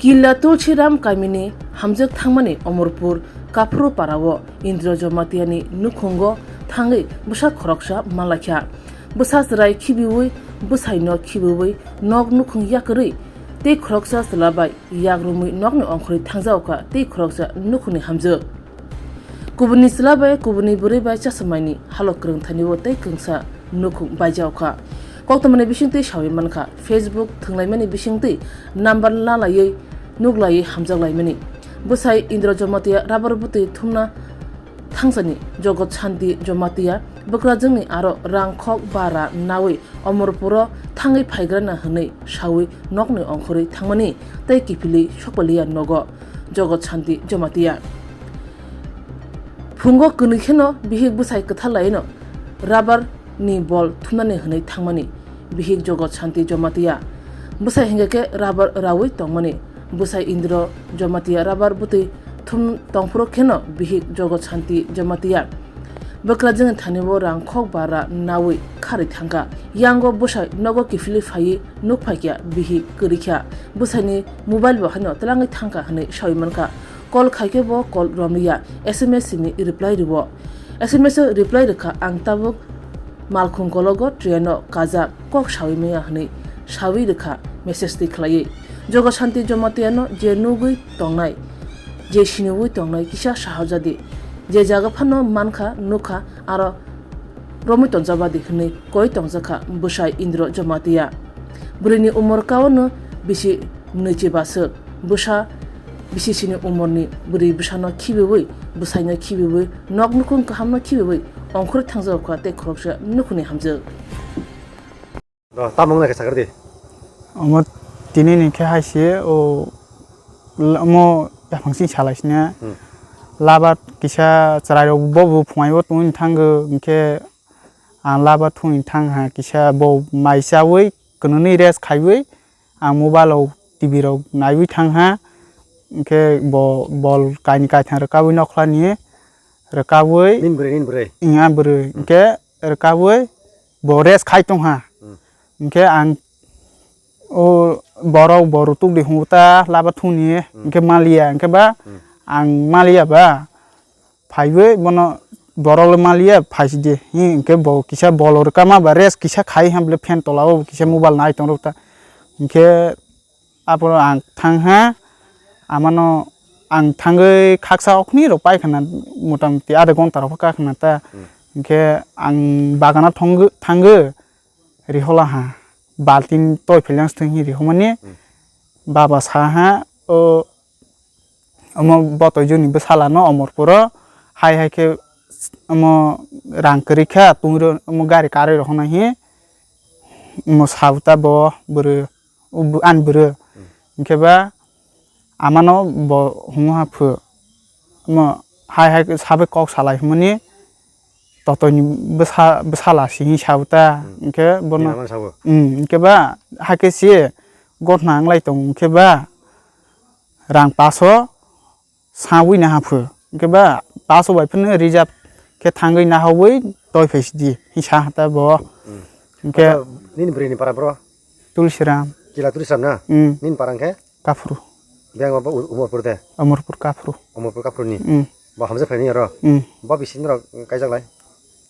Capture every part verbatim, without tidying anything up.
Killa Tulsiram kamini hamjwk thangmani Omorpur Kaphuru parao Indra Jamatiani nukhungo thangwi bwsa khoroksa manlaikha. Bwsa chwrai khibiwi bwsaino khibiwi nok nukhung yakarwi tei khoroksa chwla bai yak romwi nokni ongkhorwi thangjaokha tei khoroksa nukhungni hamjwk. Kubuni chwla bai kubuni bwrwi bai chasamani halok kwrwng thani o tei kwngsa nukhung baijao kha. Koktwmani bisingtwi sawi mankha, Facebook thwnglaimani bisingtwi number lalaiwi nuklaiwi hamjaklaimani. Bwsai Indra Jamatia rubber bwtwi thumna thangsani Jogot Shanti Jamatia bwkrajwngni aro rang khok bara nawi Omorpuro thangwi phaigrana hwnwi sawi nokni ongkhorwi thangmani tei kiphilwi sokpaliya nogo Jogot Shanti Jamatia. Phungo kwnwi kheno bihik bwsai kwthar laino rubber ni bol thumnani hwnwi thangmani bihik Jogot Shanti Jamatia. Bwsai hinkhe khe rubber rawi tongmani. Bwsai Indra Jamatia rubber bwtwi thum tongphuru kheno bihik Jogot Shanti Jamatia bwkrajwngni thani o rang khok bara nawi kharwi thangkha. Yango bwsai nogo kiphilwi phaiwi nuk phaikha bihik kwrwikha. Bwsaini mobile bo haino twlangwi thangkha hwnwi sawi mankha. Call khaikhe bo call romliya, S M S simi reply rwo. S M S o reply rwkha, "Ang tabuk malkhung kologo train o kajak, kok sawi maya," hwnwi sawi rwkha message twi khlaiwi. Jogo Shanti Jamatia no je nugwi tongnai, je siniwi tongnai kisa sahajadi, je jaga phano mankha nukha aro romwi tongjabadi hwnwi koi tongjakha bwsai Indra Jamatia. Bwrwini umor kaono bisi nwichi baswk. Bwsa bisisini umorni bwrwi bwsano khibiwi, bwsaino khibiwi, nok nukhung kahamno khibiwi ongkhorwi thangjago kha tei khoroksa nukhungni hamjwk. Do, tamung nai khe sakar di. Omo tini ni khe hai se o l-, omo yaphang sing salai sini. Hmm. Labat kisa chwrai rok bo bo phungai o tongwi thango, hinkhe ang labat thungwi thang ha kisa bo mai chawi kwnwi rest khaiwi ang mobile o T V rok naiwi thang ha, hinkhe bo bol kaini kaithang rwkawi nokhlani rwkawi. Nini bwrwi, nini bwrwi. Ing a bwrwi, hmm, hinkhe rwkawi bo rest khai tong ha. Hmm. Hinkhe ang o borok bo rutuk di hungo ta laba thungni, hmm, hinkhe maliya, hinkhe ba, hmm, ang maliya ba phaiwi bono borok le maliya phaisidi, hinkhe bo kisa bol rwkama ba rest kisa khai ham bole fan tola o kisa mobile nai tong rok ta, hinkhe aphuru ang thang ha, amano ang thangwi khaksa okni rok pai khana, motamoti adha ghonta rok kha khana ta, hmm, hinkhe ang bagana thangwi, thangwi rihola ha, baltin toi philang swtwi hi rihomani, hmm, baba sa ha, o, omo botoi joni bwsala no Omorpuro, hai hai khe omo rang kwrwi kha, tungro omo gari karwi rohornai hi, omo sabuta bo bwrwi, o bw-, ani bwrwi, hmm, hinkhe ba amano bo hwngo ha phu, omo hai hai khe sabai kok salai hwnmani, totoini bwsa, bwsala si hi sabo ta, hmm, hinkhe bono, nini amano sabo? Hmm, hinkhe ba hakhe se gotna wnglai tongo, hinkhe ba rang paso sawi naha phu, hinkhe ba paso bai phano reserve khe thangwi nahawi toi phaisidi hi sa hata bo. Hmm. Hinkhe acha, nini bwrwini para bro? Tulsiram. Kila Tulsiram na? Hmm. Nini para hinkhe? Kaphuru. Biyang bo U-, Umorpur de? Umorpur Kaphuru. Umorpur Kaphuru ni? Hmm. Bo hamjak phaini aro? Hmm. Bo bisi norok kaijak lai?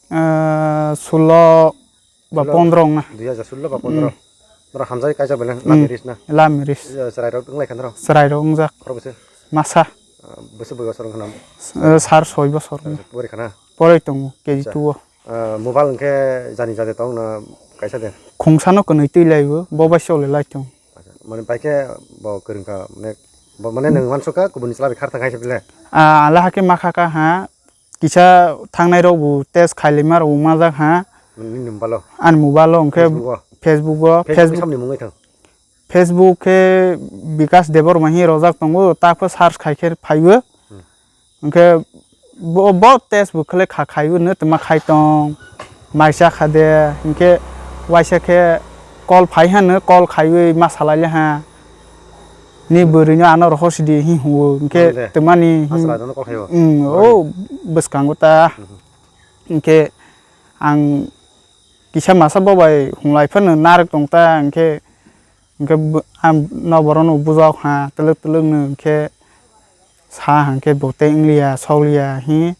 Ah, sullo ba pondro wngna. Dui hajar sullo ba pondro. Hmm. Norok hamjagwi kaijak belai, hmm, love marriage na? Love marriage. Eh, chwrai rok wnglai kha norok? Chwrai rok wngjak. Khorok bwswk? Masa. Ah, bwswk bui bosor wngkha na? Eh, sar soi bosor wngkha. Pori khana? Poroi tongo, K G two o. Ah, mobile hwnkhe jani jani tong na kaisa de? Khungsano kwnwi twi lai o, bo bai se ole lai tong. Acha, mane bai khe bo kwrwng kha, mane bo mane nwng uansuk kha, kubuni chwla bai khar thang kha se bile? Ah, ala hakhe ma kha kha ha, kisa thangnai rok bo test khailima rok bo majak ha. Nini mobile o? Ani mobile o hwnkhe Facebook o? Facebook o, Facebook Facebook. Samni mungwi thang? Facebook khe Bikash Debbarma hinwi rojak tongo, takhe search khai khe phaibo. Hmm. Hwnkhe bo, bo test bo khlai kha, khaibo no twma khai tong, mai cha kha de, hinkhe waisa khe call phai hano, call khaiwi ma salai le ha. Ni bwrwi no ano rohor sidi hi huo, hinkhe twmani hi, aswk rajano call khaio? Hmm, o bwskango ta. Hmm. Hinkhe ang kisa masa bo bai hunglai phano narwk tong ta, hinkhe Hwnkhe bo-, ang no borokno bujak ha, twlwk twlwk no hwnkhe sa hwnkhe bo tei wngliya, sokliya hi.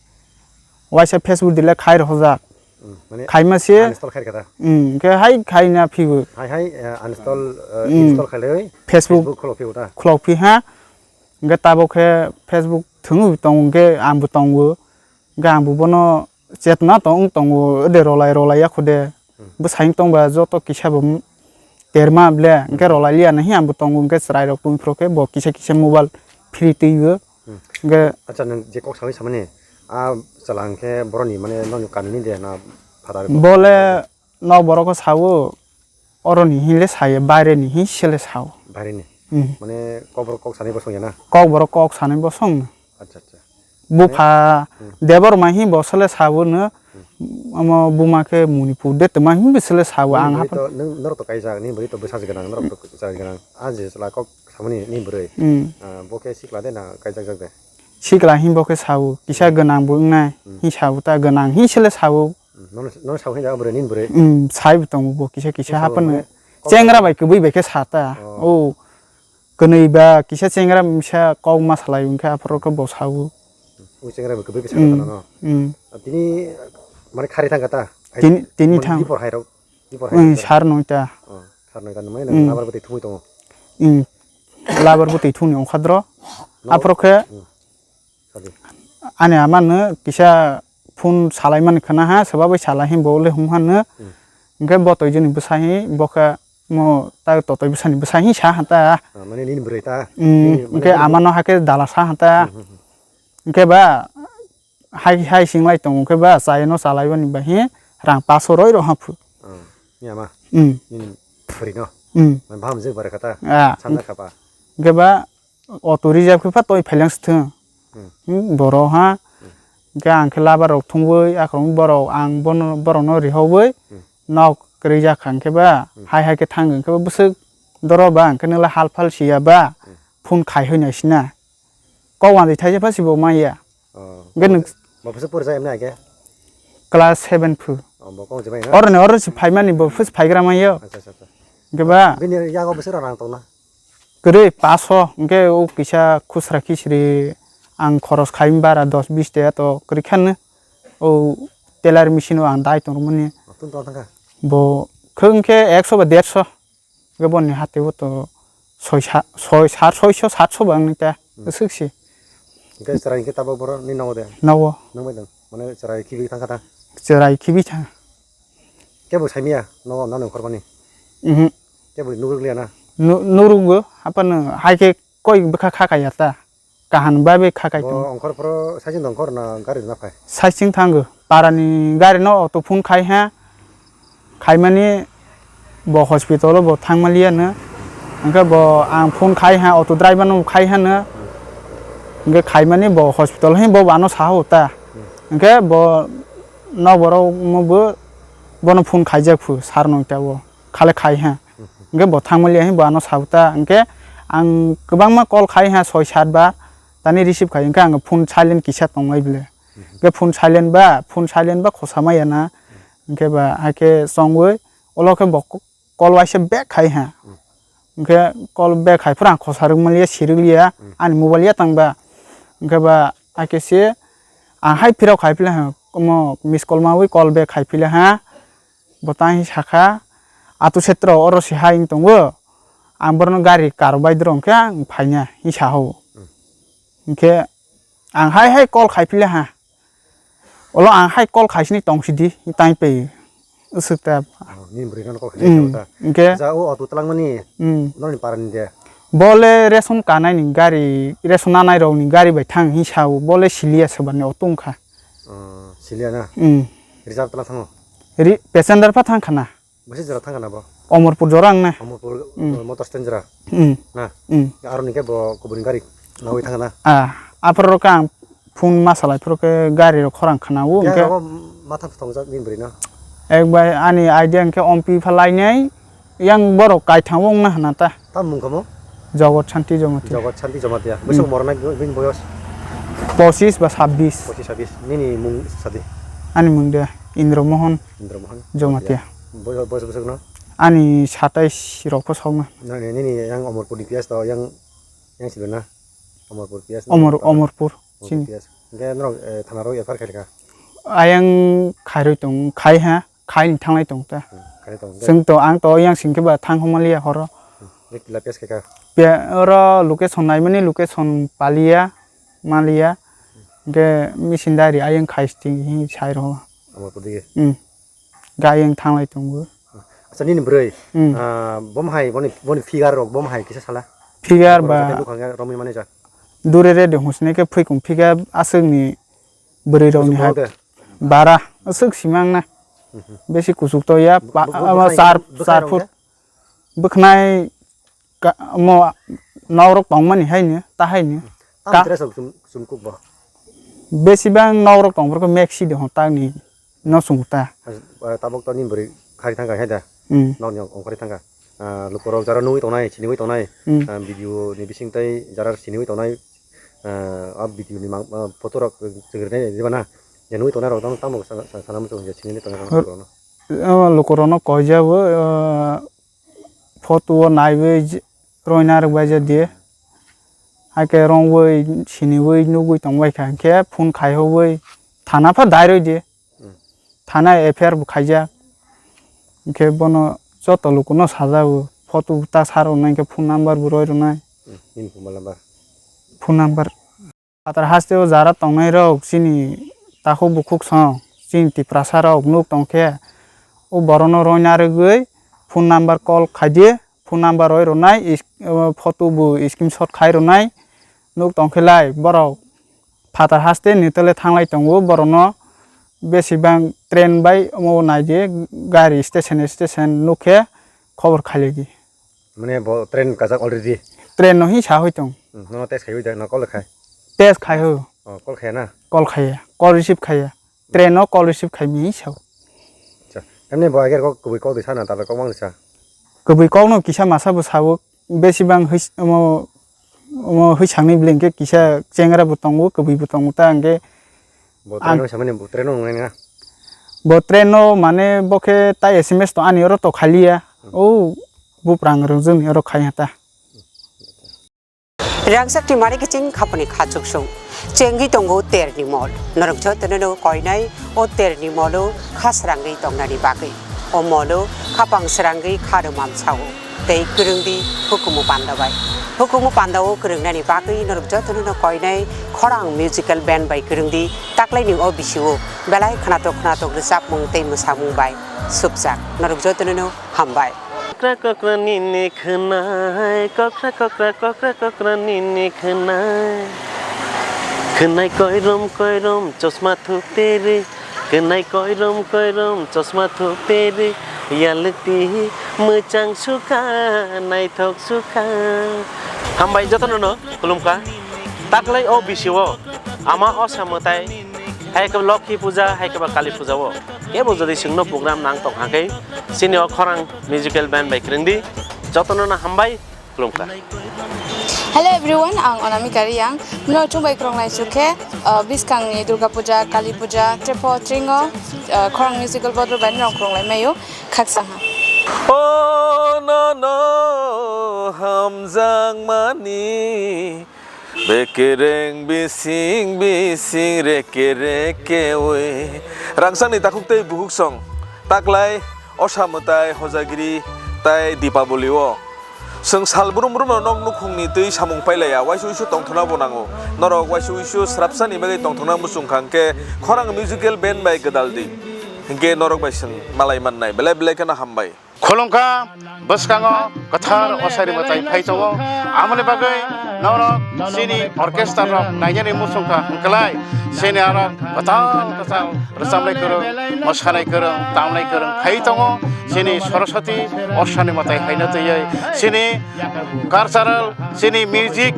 Waisa Facebook delete khai rohorjak. Hmm, mane khaima se, uninstall khai rwkha da? Hmm, hwnkhe hai khaina phigo. Hai hai, eh, uninstall, eh, hmm, install khailaiwi Facebook Facebook khulok phigo da? Khulok phi ha. Hwnkhe tabok khe Facebook thwngwi tongo, hwnkhe angbo tongo. Hwnkhe angbo bono chetna tong wng tongo, de rolai rolai ya kho de. Hmm. Bwsai wng tongba joto kisa bo m-, terma ble, hwnkhe hmm, rolai liya na hi angbo tongo, hwnkhe chwrai rok tong phuru khe bo kisa kisa mobile phiri twi o. Hmm. Hwnkhe acha, nwng je kok sawi samani, a chwla hwnkhe boroni mane nokni kanuni de na father? Bole nok borok khe sao, oroni hinle saya, baireni hin sele sao. Baireni? Hmm. Mane kokborok kok sanai bosong ya na? Kokborok kok sanai bosong. Acha, acha. Bupha hmm, Debbarma hin bo sele sao no, hmm, omo buma khe Manipur de tongma hin bo sele sao. Nini ang bwrwi haphan to, nwng, norok to kaijak, nini bwrwi to bwsajwk gwnang, norok to chwrai gwnang. A je chwla kok samani nini bwrwi. Hmm. Ah, bo khe sikla de na kaijak jak de? Sikla hin bo khe sao, kisa hmm, gwnang bo wngnai, hmm, hin sao ta gwnang hin sele sao. Nono, nono sao hinjak bwrwi, nini bwrwi? Hmm, sai bo tongo bo kisa kisa. Kisa haphano mane kok chengra bai kwbwi bai khe sa ta. Oh. O kwnwi ba kisa chengra misa kok ma salai wngkhe aphuru khe bo sao. O chengra bai kwbwi khe sa ta. Hmm, no? Hmm. Tini mane khari thang kha ta? Tini, tini mane thang. Dipor hai rok, dipor hai hmm, rok. Sar noita. Oh, sar noita nungmani hmm, nang labar bwtwi thumwi tongo. Hmm. Labar bwtwi thumni ongkhadro. No. Aphuru khe hmm. Sadi. Ani ama no kisa phone salai mani khna ha, swbabai salai hin bo le hum han no. Hmm. Hwnkhe bo toijoni bwsa hi, bo khe mo ta totoi bwsani bwsa hi sa ha ta. Ah, mane nini bwrwi ta? Hmm, nini, mane hwnkhe nini ama no hakhe dala sa ha ta. Hmm, hmm, hmm. Hwnkhe ba hai, hai singlai tongo, hwnkhe ba chai no chalai bani ba hi rang paso roi rw ha phu. Ah, ni ama? Hmm. Nini bwrwi no? Hmm. Mane baham jek bare kha ta? Ah, sanjak kha ba? Hwnkhe ba auto reserve khe pha toi phailang se thung. Hmm. Hmm, boro ha. Hmm. Hwnkhe ang khe labar rok thungwi akhorok borok ang bono, borok no rihogwi hmm, nok kwrwi jak kha hwnkhe ba hmm, hai hai khe thang hwnkhe ba bwswk doro ba hwnkhe nokla hal phal siya ba hmm, phone khai hoi nai sina. Kok wanjwi thaisa pha si bo manya. Oh. Hwnkhe nwng bo bwswk pori jak emne age? Class seven phu. Oh, bo kok je bai na? Oroni oro si phaimani bo phus phaigra manya. Acha, acha, acha. Hwnkhe ba bini yago bwswk rang tong na? Kwrwi paso, hwnkhe o kisa khusra khisri ang khoros khai bara dos bis taka to kwrwi kha no. O tailor machine o ang dai tong mani. Tun tong thang kha? Bo khwng khe ekso ba derso. Hwnkhe boni hati o to soi sa-, soi sat, soiso satso ba wngni ta. Hmm. Bwswk si. Hwnkhe chwrai hwnkhe tabok borok ni nogo de? Nogo. Nung bai dong? Mane chwrai khibi thang kha ta? Chwrai khibi thang. Kebo saimaya nogo nani nongkhor mani? Mhm. Kebo nugruk liya na? Nu-, nugruk bo, haphano hai khe koi bwkha kha kaya ta. Kaham bai bai kha kai tongo. Bo ongkhor phoro saichung tong khor na gari rwna phai? Saichung thango. Parani gari no auto phone khai ha. Khaimani bo hospital o bo thangma liya no. Hwnkhe bo ang phone khai ha, auto driver no khai ha no. Hwnkhe khaimani bo hospital he bo ano saha uta. Hwnkhe bo nok borok mo bo bono phone khaijak phu sar noita o. Khale khai ha. Hwnkhe bo thangma liya he bo ano sabuta. Hwnkhe ang kwbangma call khai ha soi sat ba. Tani receive khai hwnkhe ang phone silent kisa tongmai bile. Hwnkhe phone silent ba, phone silent ba khosa maya na. Hwnkhe ba hakhe chongwi ulo khe bo call waisa back khai ha. Hwnkhe call back khai phuru ang khosa rwkma liya, sirwk liya, ani mobile ya tang ba. Hwnkhe ba hakhe se ang hai phirok khai phila ha, omo miss call mawi call back khai phila ha. Bo tang hi sakha, "Atu setro oro se hai wng tongo, ang borokno gari karo bai doro hwnkhe ang phaina," hi sa hao. Hmm. Hwnkhe ang hai hai call khai phila ha. Olo ang hai call khai sini tong sidi, hi tang pai. Usuk ta. Oh, nini bwrwi no call khai hmm, ta. Hwnkhe ja o auto twlangmani hmm, noni parani de. Bo le ration kanai ni gari, ration nanai rok ni gari bai thang hi sao, bo le siliya soba ni auto wngkha. Oh, siliya na? Hmm. Reserve twlang thango? Ri-, passenger pha thang khana. Bwswk jora thang khana bo? Omorpur jora wng na. Omorpur, hmm, motor stand jora? Hmm. Na? Hmm. Aro ni khe bo kubuni gari nawi thang khana? Ah, aphuru rok ang phone ma salai phuru khe gari rok khorang khana o. Yang hwnkhe rogo matha thongjak ni bwrwi no? Ek bai ani idea hwnkhe ompi pha lainai. Yang borok kaithang wng na hwna ta. Tam mung kamo? Jogot Shanti Jomatia. Jogot Shanti Jomatia. Hmm. Bwswk mornai bini boyos? Pochis ba sabbis. Pochis sabbis. Nini mung sadi? Ani mung de Indra Mohan. Indra Mohan Jomatia. Jomatia. Boyos, boyos bwswk no? Ani satais rok pho sokna. Nani, nini yang Omorpur D P S to, yang, yang silo na? Omorpur P S na? Omor-, Omorpur. Omorpur chini. P S. Hingke norok, eh, thana rok F I R khairika? Ayang khairoi tong, khai ha, khai ni thanglai tong ta. Hmm, khai tong. Chwng to, ang to yang singke ba thang homa liya horo. Hmm, je kila P S khaika? Pe-, oro location naimani location paliya, maliya. Hingke machine dari ayang khai sting hi sai rw. Omorpur dige? Hmm. Gayeng thanglai tongo. Acha, nini bwrwi, hmm, ah, bom hai, boni, boni figure rok bom hai kisa sala. Figure ba. Boro jate bwkhang ya romwi mani ja. Dure re de husne ke phuikung figure aswk ni bwrwi rok ni hai. Bwkhang de. Bara aswk simang na. Mhm. Besi kuchuk to ya, bwkhang char, bwkhang char rok foot. De? Bwkhnai ka-, omo nok rok tongmani haino, ta haino. Tamo ka- dress rok chum, chum kuk bo? Besibang nok rok tong, borok maxi de hwn tangni no chum ta. Ah, tabok to ni bwrwi khari thang kha hai da? Hmm. Nok ni ongkhorwi thang kha. Ah, luku rok jara nugwi tongnai, siniwi tongnai. Hmm. Ah, video ni bising tei jara siniwi tongnai. Ah, a video ni mang, ah, photo rok chwngri nai diba na? Ya nugwi tongnai rok tamo, tamo sa-, sa-, sana muchung ya sini tongnai rok no. Luku rok no koi jabo, ah, photo o naiwi je-, roina rwbaija de. Haikhe rongwi, siniwi, nugwi tongbaikha, hinkhe phone khaiwi thana pha dairoi de. Hmm. Thana F I R bo khaijak. Hinkhe bono joto lukuno sajago. Photo ta sa rwnai, hinkhe phone number bo roi rwnai. Hmm, nini phone number? Phone number. Phatar haste o jara tongnai rok chini takhuk bukhuk song, chini Tiprasa rok nuk tongkhe, o borok no roina rwgwi phone number call khaidi, phone number roi rwnai, is-, o photo bo screenshot khai rwnai, nuk tongkhe lai borok phatar haste ni tole thanglai tongo, borok no besibang train bai omo naidi gari station station nukhe khobor khailai di. Mane bo train kajak already? Train no hi sa hoi tong. Hmm, nono test khai oi da, na call khai? Test khai ho. Oh, call khai na? Call khai ya. Call receive khai ya. Train no call receive khai mi hi sao. Acha. Emni bo ager kok kubui kok di sana, tala kok mang di sa? Kubui kok no kisa masa bo sao, besi bang his-, omo, omo hoi sangni bling ke kisa chengra bo tongo, kubui bo tongo ta hingke. Bo train ang no samani, bo train no nungnai na? Bo train no mane bo khe tai S M S to ani oro to khaliya. Hmm. O buprang rwjwkni oro khai ha ta. Rangchak ni mari kiching khapani kha chuksung. Chengwi tongo terni mol. Norok jotono no koinai o terni molo kha srangwi tongnani bagwi. O molo khapang srangwi kha rwmam sao. Tei kwrwngdi hukumu panda bai. Hukumu panda o kwrwngnani bagwi norok jotono no koinai Khorang Musical Band bai kwrwngdi taklaini o bisio belai khnatok khnatok rwchapmung tei mwsamung bai supjak. Norok jotono no hambai. Kokra kokra nini khwnai, kokra kokra, kokra kokra nini khwnai. Khwnai koirom koirom chosma thuk teri, khwnai koirom koirom chosma thuk teri, yalti mwchang sukha, naithok sukha. Hambai jotono no khulumkha. Taklai o bisio ama osa mwtai, hai khe Lokhi puja, hai khe ba Kali puja o. Kebo jodi chwngno program nang tong hangkhe, chini o Khorang Musical Band bai kwrwngdi, jotono no hambai, khulumkha. Hello everyone, ang Anamika Reang. Mino chwng bai kwrwng lai chukhe, uh, bwskangni Durga Puja, Kali Puja, Trepo, Tringo, uh, Khorang Musical Board bai nirok kwrwng lai maio, khaksa ha. O nono hamjakmani. Bekereng bising bising reke reke oi. Rangsangni takhuk tei bukhuk song, taklai osa mwtai hojagiri tai Dipaboli o. Chwng sal brum brum no nok nukhungni twi samung pailaiya, waisa uisu tongthokna bo nango. Norok waisa uisu srapsani bagwi tongthokna muchung kha hwnkhe Khorang Musical Band bai gwdal di. Hinkhe norok bai chwng malai mannai. Belai belai kheno hambai. Khulumkha, bwskango kwthar osari mwtai phai tongo. Amoni bagwi norok chini orchestra rok nainani muchungkha hwnkhlai, chini aro kwtal kwtal rwchapnai kwrwng, mwsanai kwrwng, tamnai kwrwng phai tongo. Chini Saraswati osani mwtai haino twiwi chini cultural, chini music,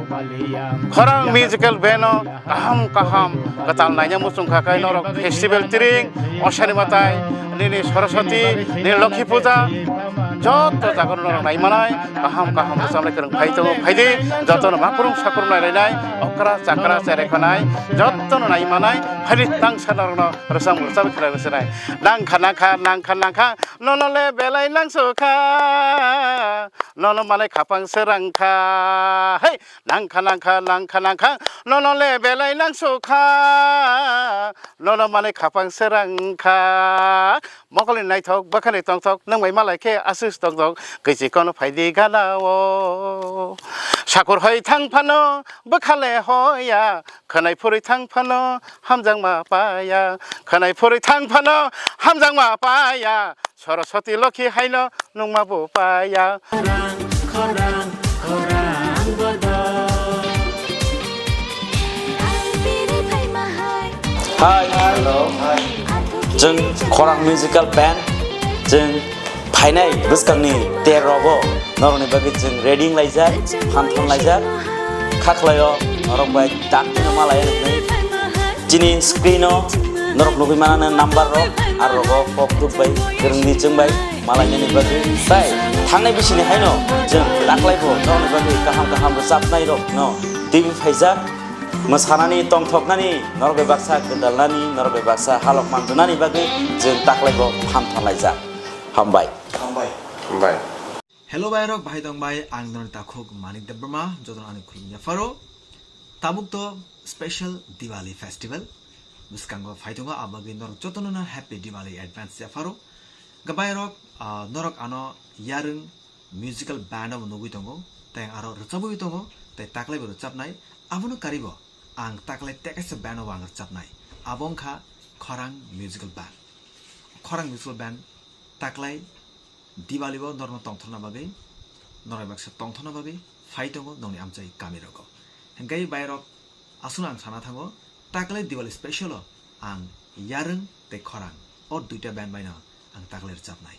Khorang Musical Band o kaham kaham kwtal naina muchung kha khe norok festival tiring, osani mwtai, nini Saraswati, nini Lokhi puja, joto jaga norok nai manai, kaham kaham rwchapnai kwrwng phai tongo, phai di, jotono ma kwrwng sa kwrwng nai lainai, okra chakra cherai khanai, jotono nai manai, Hari tang sana rokno rwchap rwchap khlai rwchapnai. Nangkha nangkha nangkha nangkha nono le belai nangsukha. Nono manai khapang srangkha. Hey, nangkha nangkha nangkha nangkha nono le belai nangsukha. Nono manai khapang srangkha. Mokolni naithok, bwkhani tongthok, nwng bai malai khe aswk tongthok, kwichi kono phaidi gana o. Sakur hoi thang phano, bwkhale hoya, khwnai phurwi thang phano, hamjakma paya, khwnai phurwi thang phano, hamjakma paya, Saraswati Lokhi haino nungma bo paya. Hai, hello. Chwng Khorang Musical Band, chwng phainai bwskangni ter rogo norokni bagwi chwng ready wnglaijak, phanthon laijak, kha khlaio norok bai dakti no malai nuknai. Chini screen o norok nugwi manana number rok, ar rogo kok tuk bai, kwrwngni chwng bai malainani bagwi. Tai thangnai bisini haino chwng taklaibo norokni bagwi kaham kaham rwchapnai rok no twiwi phaijak. Mwsanani, tongthoknani, norok bai baksa gwdalnani, norok bai baksa halok manjunani bagwi chwng taklaibo phanthon laijak. Hambai. Hambai. Hambai. Hello bai rok, bahai tong bai, ang noni takhuk Manik Debbarma, jotono ani khulumya pharo. Tabuk to special Diwali festival. Bwskango phai tongo, abagwi norok jotono no happy Diwali advance ya pharo. Gabai rok, ah, norok ano yarwng musical band bo nugwi tongo, tei aro rwchabwi tongo, tei taklai bo rwchabnai. Abono karibo ang taklai tekaisa band bo ang rwchabnai. Abo wngkha Khorang Musical Band. Khorang Musical Band taklai Diwali o norokno tongthokna bagwi, norok baksa tongthokna bagwi phai tongo nokni amchai kami rogo. Hingke bai rok aswkno ang sana thango, taklai Diwali special o ang yarwng tei khorang o duita band bai no ang taklai rwchabnai.